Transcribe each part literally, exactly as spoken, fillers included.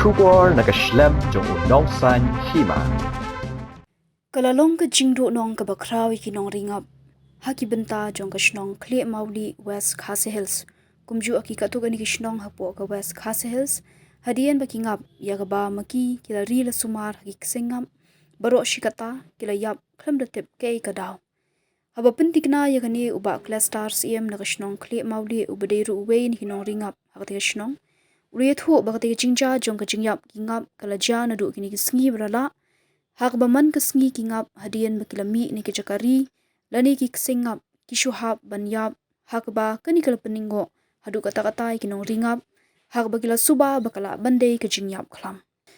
Khubor na ka shlem jong u nongsan hima. Ka la long ka jingduhnong kaba khraw ïa ki nongri ngap ha ki bynta jong ka shnong Khlieh Mawlieh, West Khasi Hills, kumjuh ha ki katto katne ki shnong hapoh ka West Khasi Hills, hadien ba ki ngap ïa kaba ma ki ki la ri la sumar ha ki ksing ngap, baroh shi katta ki la ïap khlem da tip kaei ka daw. Haba pyntikna ïa kane, u Bah Cleistar Syiem na ka shnong Khlieh Mawlieh, uba dei ruh uwei na ki nongri ngap ha katei ka shnong, u la ïathuh ba katei ka jingjia jong ka jingïap ki ngap ka la jia naduh kine ki sngi ba la lah, ha kaba man ka sngi ki ngap, hadien ba ki la mih na ki jaka ri lane ki ksing ngap, ki shu hap ban ïap, ha kaba kane ka la pynïngoh haduh katta katta ïa ki nongri ngap, ha kaba ki la suba ba ka lah ban dei ka jingïap khlam.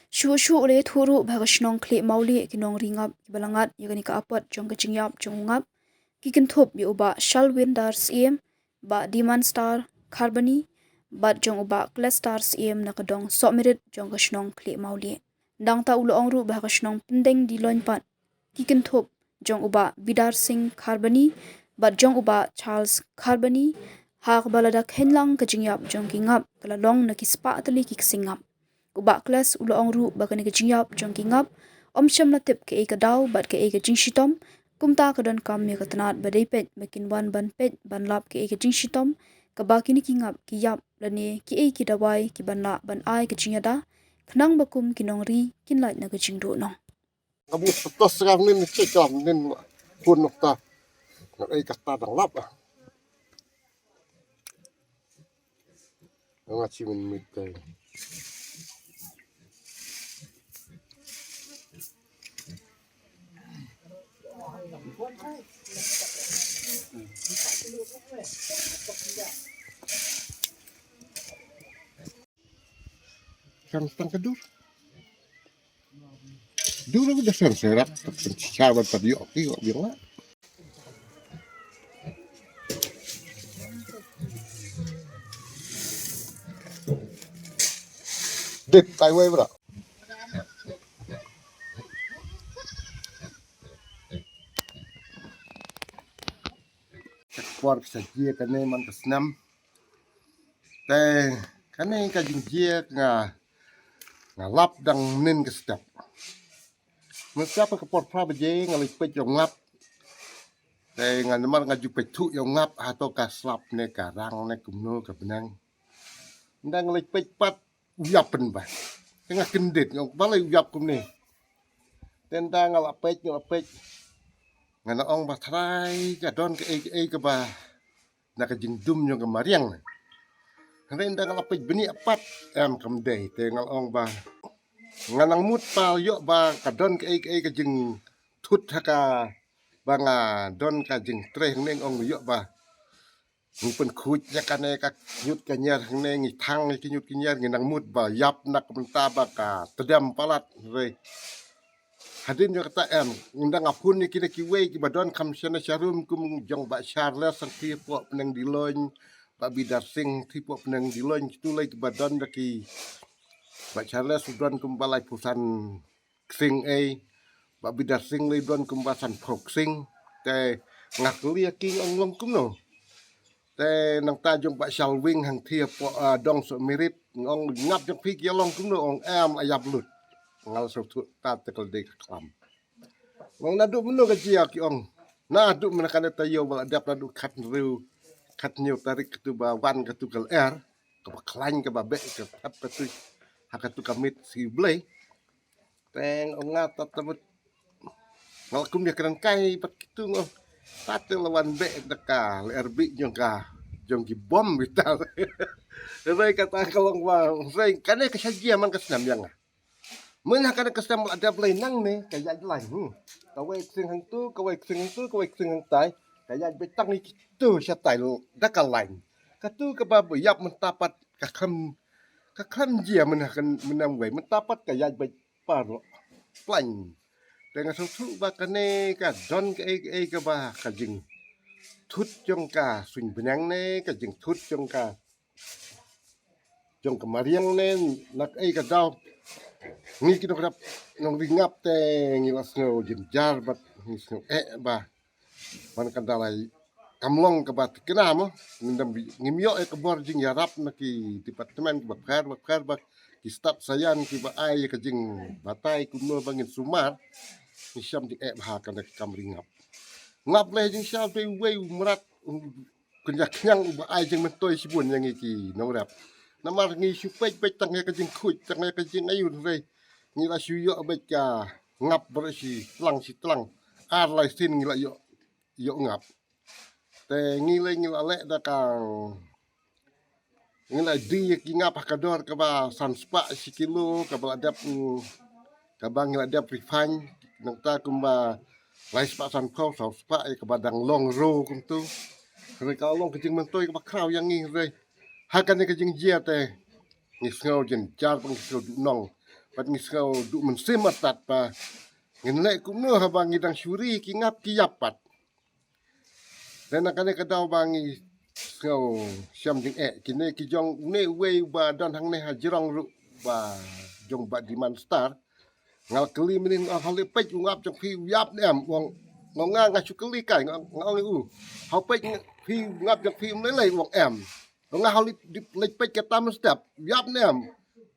Shuh shuh u la ïathuh ruh ba ha ka shnong Khlieh Mawlieh, ki nongri ngap kiba la ngat ïa kane ka apot jong ka jingïap jong u ngap ki kynthup ïa u Bah Shalwinder Syiem, Bah Dimanstar Kharbani, bad jong u Bah Cleistar Syiem na ka dong Sohmirit jong ka shnong Khlieh Mawlieh. Nangta u la ong ruh ba ha ka shnong Pyndenglyngngoh pat, ki kynthup jong u Bah Bidar Singh Kharbani bad jong u Bah Charles Kharbani, ha kaba lada kheiñ lang ka jingïap jong ki ngap ka la long na ki spah tylli ki ksing ngap. U Bah Cleis u la ong ruh ba kane ka jingïap jong ki ngap ym shym la tip kaei ka daw bad kaei ka jingshitom, kumta ka donkam ïa ka tnat ba dei peit ba kin wan ban peit ban lap kaei ka jingshitom kaba kine ki ngap ki ïap lane kiei ki dawai kiban lah ban ai ka jingïada khnang ba kum ki nongri kin lait na ka jingduhnong. Nga bus petos sekarang ni, ni cek lah ni, pun nokta. Ngai kata dang lap ah. Nga chi min mit kai. Kan tang kedur. Dulu udah sensor, sensor, tapi yo, yo, yo. Dit, tai wei bra. Ka por ka jia kane man ka snem. Te kane ka jingjia nga, nga lap dang nin ka step. Mynstep ka por phra baje nga leit peit ïa u ngap. Te nga namar nga ju peit thuh ïa u ngap, hato ka slap ne ka rang ne kumno ka bneng. Nda nga leit peit pat u ïap pynban. Te nga kyndit, nga ong balei u ïap kumne. Te nda nga la peit, nga la peit. Nga na ong ba trai ka don kaei kaei kaba na ka jingdum jong ka mariang. Hynrei nda nga la peit bniah pat, em, kam dei. Te nga la ong ba nga nang mut ba ïoh ba ka don kaei kaei ka jingthut ha ka, ba nga don ka jingtrei hangne, nga ong ïoh ba ngi pynkhuid ïa kane ka ñiut ka ñiar hangne, ngi thang ïa ki ñiut ki ñiar, ngi nang mut ba ïap na ka bynta ba ka tdem palat. Hynrei hadien jong kata, em, nda nga phone ïa kine kiwei kiba don kham shane sharum kum jong Bah Charles hangtei hapoh Pneng Diloin, Bah Bidar Singh hangtei hapoh Pneng Diloin, kitu lei kiba don da ki, Bah Charles u don kumba laiphew san ksing ei, Bah Bidar Singh lei don kumba sanphew ksing. Te nga kylli ïa ki, nga ong long kumno. Te nangta jong Bah Shalwing hangtei hapoh, ah, dong Sohmirit, nga ong ngap jong phi ki ïa long kumno, ong em, la ïap lut. Nga la sngewthuh ta te ka la dei ka khlam. Nga ong naduh mynno ka jia, ki ong naduh mynno, kane taïew ba la dep naduh khathynriew, khathynñiew tarik katu ba wan katu ka lyer, kaba khlaiñ kaba beh ka thep katu, ha katu ka miet Sngi Blei. Te nga ong nga ta ta mut nga la kum ïa kren kai bad kitu, nga ong ta te la wan beh da ka lyer bih jong ka, jong ki bom bita. Hynrei kata ka long ba hynrei kane ka sha jia man ka snem ïa nga. Mynha kane ka snem la dep lei nangne ka ïaid lain, hmm. Kawei ksing hangtu, kawei ksing hangtu, kawei ksing hangtai. Ka ïaid beit tang ïa kitu shatai da ka lain. Katu kaba ïap mynta pat ka khlem, ka khlem jia mynha kan mynam wei. Mynta pat ka ïaid beit paralok. Plain. Te nga sngewthuh ba kane ka don kaei kaei kaba ka jingthut jong ka suiñ bneng ne, ka jingthut jong ka, jong ka mariang ne, na kaei ka daw. Ngi ki nongdap, nongri ngap te ngi la sngew jynjar bad ngi sngew eh ba man ka da la kam long kaba thikna mo. Ngim ïoh ïa ka bor jingïarap na ki department kiba pher ba pher ba ki stad saïan kiba ai ïa ka jingbatai kumno ba ngin sumar. Ngi shem jingeh bha ha kane ka kam ri ngap. Ngap leh jingshisha dei uwei u mrad u kynja khñiang uba ai jingmyntoi shibun ïa ngi ki nongrep. Namar ngi shu peit beit tang ïa ka jingkhuid tang ïa ka jingaïu hynrei ngi la shu ïoh beit ka ngap baroh shi tlang shi tlang. Ar lai sien ngi la ïoh ïoh ngap. Te ngi leh ngi la leh da ka ngi la die ïa ki ngap ha ka dor kaba san spah shi kilo kaba la dep kaba ngi la dep refine nangta kumba lai spah san phew saw spah ïa kaba dang long raw kumtu. Hynrei ka long ka jingmyntoi kaba khraw ïa ngi hynrei ha kane ka jingjia te ngi sngew jynjar bad ngi sngew duh nong bad ngi sngew duh mynsiem artat ba ngin leh kumno haba ngi dang shu ri ki ngap ki ïap pat. Te na kane ka daw ba ngi sngew shem jingeh kine ki jong une uwei uba don hangne ha jrong ruh ba jong Bah Diman Star. Nga la kylli mynnin, nga ong, hau leit peit u ngap jong phi u ïap ne em? U ong, nga nga shu kylli kai, nga nga ong ïa u, hau peit phi u ngap jong phi um lei lei? U ong em. U ong, nga hau leit leit peit kata mynstep u ïap ne em?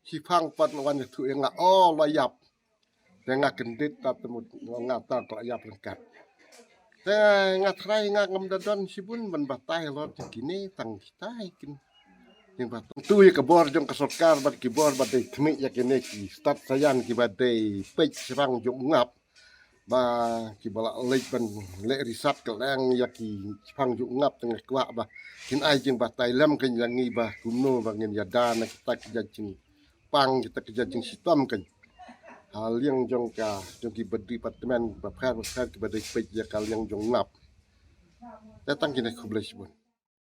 Shiphang pat la wan ïathuh ïa nga, o, la ïap. Te nga kyndit ta te mut nga ta la ïap ryngkat. Te nga tharai nga ngam da don shibun ban batai halor jong kine tang kitai kin. Jingbatai tu ïa ka bor jong ka sorkar bad ki bor ba dei khmih ïa kine ki stad saïan kiba dei peit shipang jong u ngap. Ba kiba la leit ban leh research kylliang ïa ki shipang jong u ngap te nga kwah ba kin ai jingbatai lem kein ïa ngi ba kumno ba ngin ïada na kita ki jait jingpang kita ki jait jingshitom kein. Ha liang jong ka jong kiba department ba pher ba pher kiba dei peit ïa ka liang jong u ngap. Te tang kine, khublei shibun.